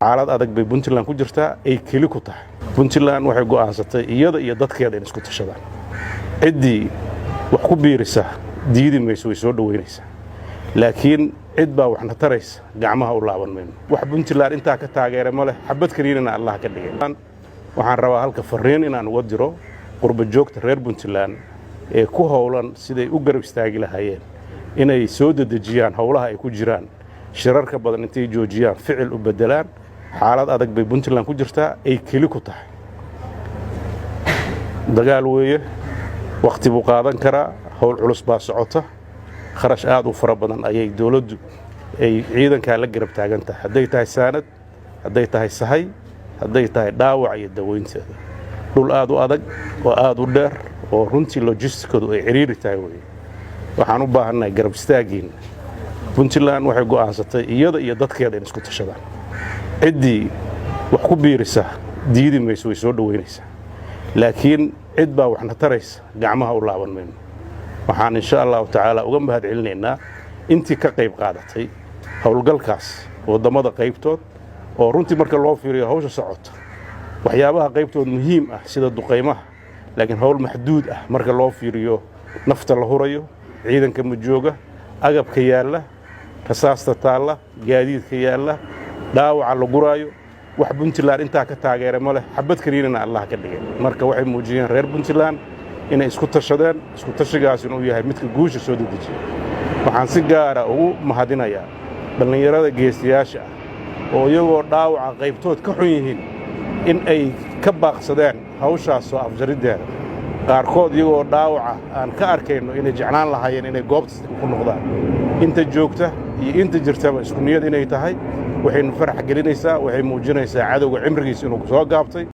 Xaalad adag bay Puntland ku jirtaa ay keli ku tahay. Puntland waxay go'aansatay iyada iyo dadkeeda in isku tashadaan. Ciddii wax ku biirisa diidi mayso, way soo dhoweynaysaa, laakiin cid baa waxna taraysa gacmaha u laaban mayno. Wax Puntland intaa ka taageera ma leh, xabad kaliinana Allah ka dhigay. Waxaan rabaa halka farriin inaan uga diro qurba joogta reer Puntland ee ku howlan siday u garab istaagi lahaayeen inay soo dedejiyaan howlaha ay ku jiraan, shirarka badan intay joojiyaan ficil u beddelaan. Xaalad adag bay Puntland ku jirtaa ay keli ku tahay. Dagaal weeye, wakhti buu qaadan karaa, howl culus baa socota, kharash aad u fara badan ayay dowladdu ay ciidankaa la garab taagan tahay, hadday tahay saanad, hadday tahay sahay, hadday tahay dhaawac iyo daweynteeda. Dhul aad u adag oo aad u dheer oo runtii logistikadu ay ciriiri tahay weye. Waxaan u baahannahay garab istaaggiinna. Puntland waxay go'aansatay iyada iyo dadkeeda in isku tashadaan. Ciddii wax ku biirisa diidi mayso, way soo dhoweynaysaa, laakiin cid baa waxna taraysa gacmaha u laaban mayno. Waxaan insha Allahu tacaala uga mahad celinaynaa intii ka qayb qaadatay howlgalkaas, waddamada qaybtood oo runtii marka loo fiiriyo hawsha socota waxyaabaha qaybtood muhiim ah sida duqaymaha, laakiin howl maxduud ah marka loo fiiriyo nafta la hurayo, ciidanka majooga, agabka yaalla, rasaasta taalla, gaadiidka yaalla, dhaawaca la guraayo. Wax Puntland intaa ka taageera ma leh, xabad kaliinana Allah ka dhigay. Marka waxay muujiyeen reer Puntland inay isku tashadeen, isku tashigaas inuu yahay midka guusha soo dedejiya. Waxaan si gaara ugu mahadinayaa dhallinyarada geesiyaasha ah oo iyagoo dhaawaca qaybtood ka xun yihiin in ay ka baaqsadeen hawshaas soo afjariddeeda, qaarkood iyagoo dhaawaca aan ka arkayno inay jeclaan lahaayeen inay goobta ku noqdaan. Inta joogta iyo inta jirtaba isku niyad inay tahay waxaynu farax gelinaysaa, waxay muujinaysaa cadowga cimrigiisa inuu soo gaabtay.